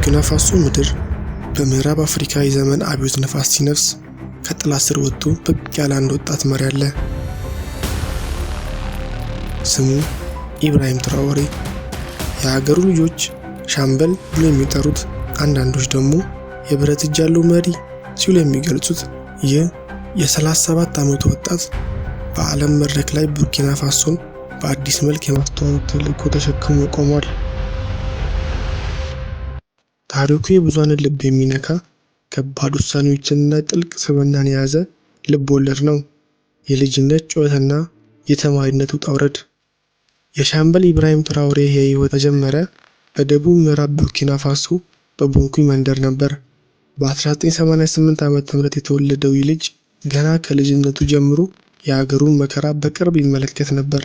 በቡርኪና ፋሶ ምድር በምዕራብ አፍሪካ የዘመን አብዮት ነፋስ ሲነፍስ ከጥላ ስር ወጥቶ ብቅ ያለ አንድ ወጣት መሪ አለ። ስሙ ኢብራሂም ትራኦሬ። የሀገሩ ልጆች ሻምበል ብሎ የሚጠሩት፣ አንዳንዶች ደግሞ የብረት እጅ ያለው መሪ ሲሉ የሚገልጹት ይህ የ37 ዓመቱ ወጣት በዓለም መድረክ ላይ ቡርኪና ፋሶን በአዲስ መልክ የማስተዋወቅ ተልዕኮ ተሸክሞ ቆሟል። ታሪኩ የብዙሃንን ልብ የሚነካ፣ ከባድ ውሳኔዎችንና ጥልቅ ስብዕናን የያዘ ልብ ወለድ ነው። የልጅነት ጩኸትና የተማሪነት ውጣ ውረድ። የሻምበል ኢብራሂም ትራኦሬ የሕይወት መጀመሪያ በደቡብ ምዕራብ ቡርኪና ፋሶ በቦንኩይ መንደር ነበር። በ1988 ዓ.ም የተወለደው ይህ ልጅ ገና ከልጅነቱ ጀምሮ የሀገሩን መከራ በቅርብ ይመለከት ነበር።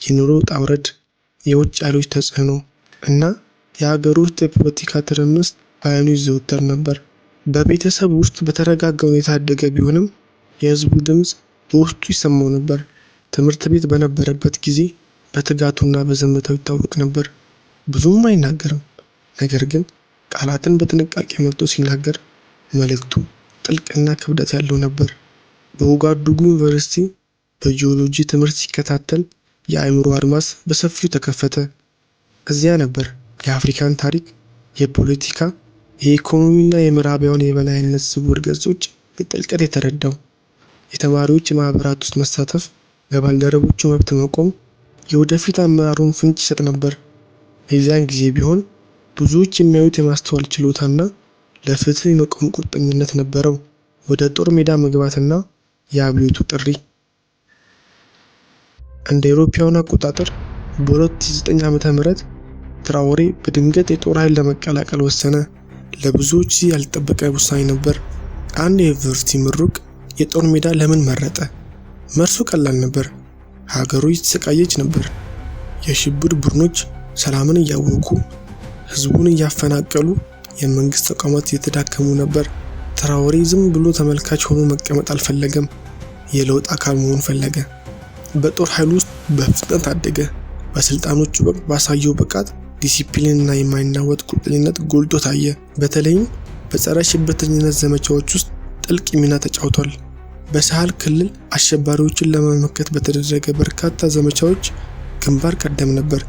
የኑሮ ውጣ ውረድ፣ የውጭ ኃይሎች ተጽዕኖ እና የሀገር ውስጥ የፖለቲካ ትርምስ በዓይኑ ይዘወተር ነበር። በቤተሰብ ውስጥ በተረጋጋ ሁኔታ ያደገ ቢሆንም የሕዝቡ ድምፅ በውስጡ ይሰማው ነበር። ትምህርት ቤት በነበረበት ጊዜ በትጋቱና በዝምታው ይታወቅ ነበር። ብዙም አይናገርም፣ ነገር ግን ቃላትን በጥንቃቄ መርጦ ሲናገር መልእክቱ ጥልቅና ክብደት ያለው ነበር። በኡጋዱጉ ዩኒቨርሲቲ በጂኦሎጂ ትምህርት ሲከታተል የአእምሮ አድማስ በሰፊው ተከፈተ። እዚያ ነበር የአፍሪካን ታሪክ፣ የፖለቲካ፣ የኢኮኖሚና የምዕራባውያን የበላይነት ስውር ገጾች በጥልቀት የተረዳው። የተማሪዎች ማኅበራት ውስጥ መሳተፍ፣ ለባልደረቦቹ መብት መቆም የወደፊት አመራሩን ፍንጭ ይሰጥ ነበር። የዚያን ጊዜ ቢሆን ብዙዎች የሚያዩት የማስተዋል ችሎታና ለፍትህ የመቆም ቁርጠኝነት ነበረው። ወደ ጦር ሜዳ መግባትና የአብዮቱ ጥሪ። እንደ አውሮፓውያኑ አቆጣጠር በ2009 ዓ.ም ትራኦሬ በድንገት የጦር ኃይል ለመቀላቀል ወሰነ። ለብዙዎች ይህ ያልተጠበቀ ውሳኔ ነበር። አንድ የዩኒቨርሲቲ ምሩቅ የጦር ሜዳ ለምን መረጠ? መልሱ ቀላል ነበር። ሀገሩ እየተሰቃየች ነበር። የሽብር ቡድኖች ሰላምን እያወኩ፣ ህዝቡን እያፈናቀሉ፣ የመንግስት ተቋማት እየተዳከሙ ነበር። ትራኦሬ ዝም ብሎ ተመልካች ሆኖ መቀመጥ አልፈለገም። የለውጥ አካል መሆን ፈለገ። በጦር ኃይል ውስጥ በፍጥነት አደገ። በስልጠናዎቹ ወቅት ባሳየው ብቃት፣ ዲሲፕሊን እና የማይናወጥ ቁርጠኝነት ጎልቶ ታየ። በተለይም በጸረ ሽብርተኝነት ዘመቻዎች ውስጥ ጥልቅ ሚና ተጫውቷል። በሳህል ክልል አሸባሪዎችን ለመመከት በተደረገ በርካታ ዘመቻዎች ግንባር ቀደም ነበር።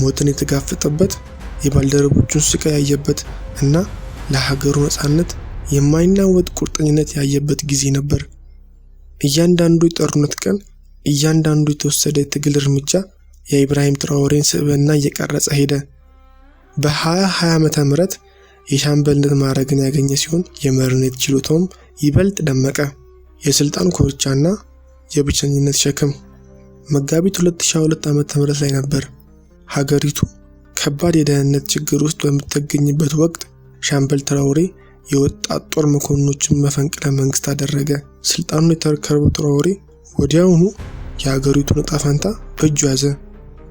ሞትን የተጋፈጠበት፣ የባልደረቦቹን ስቃይ ያየበት እና ለሀገሩ ነፃነት የማይናወጥ ቁርጠኝነት ያየበት ጊዜ ነበር። እያንዳንዱ የጦርነት ቀን፣ እያንዳንዱ የተወሰደ የትግል እርምጃ የኢብራሂም ትራኦሬን ስብዕና እየቀረጸ ሄደ። በ2020 ዓመተ ምህረት የሻምበልነት ማዕረግን ያገኘ ሲሆን የመሪነት ችሎታውም ይበልጥ ደመቀ። የስልጣን ኮርቻና የብቸኝነት ሸክም። መጋቢት 2022 ዓመተ ምህረት ላይ ነበር። ሀገሪቱ ከባድ የደህንነት ችግር ውስጥ በምትገኝበት ወቅት ሻምበል ትራኦሬ የወጣት ጦር መኮንኖችን መፈንቅለ መንግስት አደረገ። ስልጣኑን የተረከበው ትራኦሬ ወዲያውኑ የሀገሪቱን ዕጣ ፈንታ በእጁ ያዘ።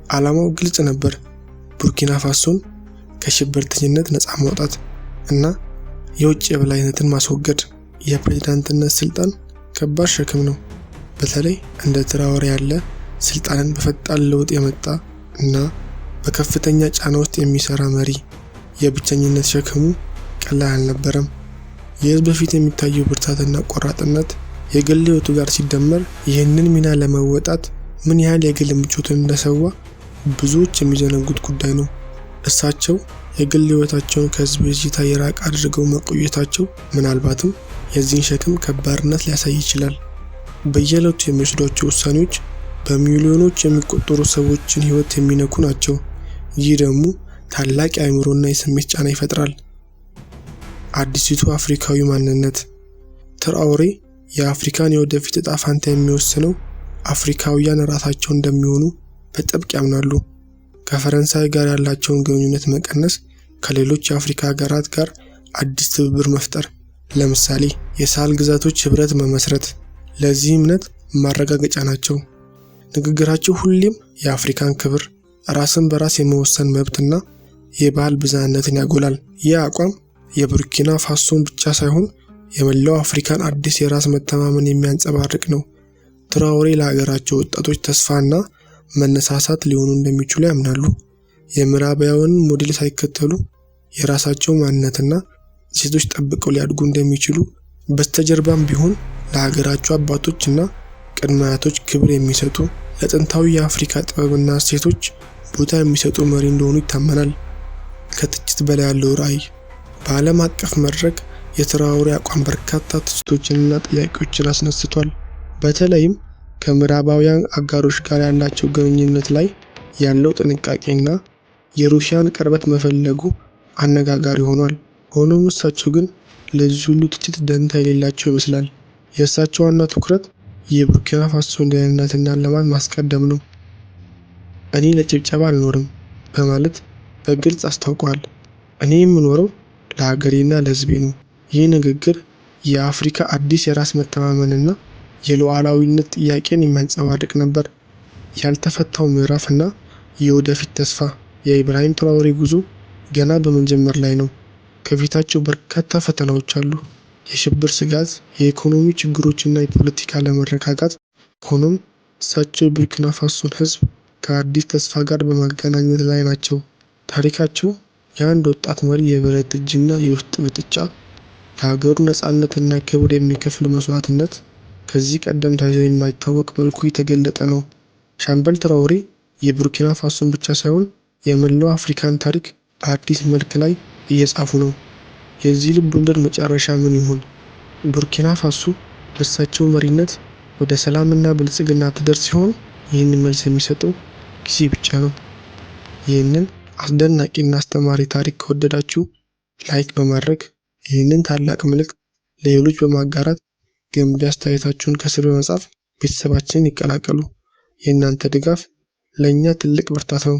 ዓላማው ግልጽ ነበር፦ ቡርኪና ፋሶን ከሽብርተኝነት ነፃ ማውጣት እና የውጭ የበላይነትን ማስወገድ። የፕሬዝዳንትነት ስልጣን ከባድ ሸክም ነው። በተለይ እንደ ትራኦሬ ያለ ስልጣንን በፈጣን ለውጥ የመጣ እና በከፍተኛ ጫና ውስጥ የሚሰራ መሪ። የብቸኝነት ሸክሙ ቀላል አልነበረም። የህዝብ በፊት የሚታየው ብርታትና ቆራጥነት የግል ህይወቱ ጋር ሲደመር ይህንን ሚና ለመወጣት ምን ያህል የግል ምቾትን እንደሰዋ ብዙዎች የሚዘነጉት ጉዳይ ነው። እሳቸው የግል ህይወታቸውን ከህዝብ እይታ የራቀ አድርገው መቆየታቸው ምናልባትም የዚህን ሸክም ከባድነት ሊያሳይ ይችላል። በየዕለቱ የሚወስዷቸው ውሳኔዎች በሚሊዮኖች የሚቆጠሩ ሰዎችን ህይወት የሚነኩ ናቸው። ይህ ደግሞ ታላቅ የአእምሮና የስሜት ጫና ይፈጥራል። አዲሲቱ አፍሪካዊ ማንነት። ትራኦሬ የአፍሪካን የወደፊት ዕጣ ፈንታ የሚወስነው አፍሪካውያን ራሳቸው እንደሚሆኑ በጥብቅ ያምናሉ። ከፈረንሳይ ጋር ያላቸውን ግንኙነት መቀነስ፣ ከሌሎች የአፍሪካ ሀገራት ጋር አዲስ ትብብር መፍጠር፣ ለምሳሌ የሳህል ግዛቶች ህብረት መመስረት ለዚህ እምነት ማረጋገጫ ናቸው። ንግግራቸው ሁሌም የአፍሪካን ክብር፣ ራስን በራስ የመወሰን መብትና የባህል ብዝሃነትን ያጎላል። ይህ አቋም የቡርኪና ፋሶን ብቻ ሳይሆን የመላው አፍሪካን አዲስ የራስ መተማመን የሚያንጸባርቅ ነው። ትራኦሬ ለሀገራቸው ወጣቶች ተስፋና መነሳሳት ሊሆኑ እንደሚችሉ ያምናሉ። የምዕራባውያንን ሞዴል ሳይከተሉ የራሳቸው ማንነትና እሴቶች ጠብቀው ሊያድጉ እንደሚችሉ፣ በስተጀርባም ቢሆን ለሀገራቸው አባቶች እና ቅድመ አያቶች ክብር የሚሰጡ፣ ለጥንታዊ የአፍሪካ ጥበብና እሴቶች ቦታ የሚሰጡ መሪ እንደሆኑ ይታመናል። ከትችት በላይ ያለው ራዕይ። በዓለም አቀፍ መድረክ የትራኦሬ አቋም በርካታ ትችቶችንና ጥያቄዎችን አስነስቷል። በተለይም ከምዕራባውያን አጋሮች ጋር ያላቸው ግንኙነት ላይ ያለው ጥንቃቄና የሩሲያን ቅርበት መፈለጉ አነጋጋሪ ሆኗል። ሆኖም እሳቸው ግን ለዚህ ሁሉ ትችት ደንታ የሌላቸው ይመስላል። የእሳቸው ዋና ትኩረት የቡርኪና ፋሶን ደህንነትና ልማት ማስቀደም ነው። "እኔ ለጭብጨባ አልኖርም" በማለት በግልጽ አስታውቀዋል። "እኔ የምኖረው ለሀገሬና ለሕዝቤ ነው።" ይህ ንግግር የአፍሪካ አዲስ የራስ መተማመንና የሉዓላዊነት ጥያቄን የሚያንጸባርቅ ነበር። ያልተፈታው ምዕራፍ እና የወደፊት ተስፋ። የኢብራሂም ትራኦሬ ጉዞ ገና በመጀመር ላይ ነው። ከፊታቸው በርካታ ፈተናዎች አሉ። የሽብር ስጋት፣ የኢኮኖሚ ችግሮች እና የፖለቲካ አለመረጋጋት። ሆኖም እሳቸው የቡርኪና ፋሶን ሕዝብ ከአዲስ ተስፋ ጋር በማገናኘት ላይ ናቸው። ታሪካቸው የአንድ ወጣት መሪ የብረት እጅና የውስጥ ፍጥጫ፣ ለሀገሩ ነፃነትና ክብር የሚከፍለው መስዋዕትነት ከዚህ ቀደም ታይቶ በማይታወቅ መልኩ የተገለጠ ነው። ሻምበል ትራኦሬ የቡርኪና ፋሶን ብቻ ሳይሆን የመላው አፍሪካን ታሪክ በአዲስ መልክ ላይ እየጻፉ ነው። የዚህ ልብ ወለድ መጨረሻ ምን ይሆን? ቡርኪና ፋሶ በእሳቸው መሪነት ወደ ሰላምና ብልጽግና ትደርስ ይሆን? ይህንን መልስ የሚሰጠው ጊዜ ብቻ ነው። ይህንን አስደናቂና አስተማሪ ታሪክ ከወደዳችሁ like በማድረግ፣ ይህንን ታላቅ መልእክት ለሌሎች በማጋራት፣ ገንቢ አስተያየታችሁን ከስር በመጻፍ ቤተሰባችንን ይቀላቀሉ። የእናንተ ድጋፍ ለእኛ ትልቅ ብርታት ነው።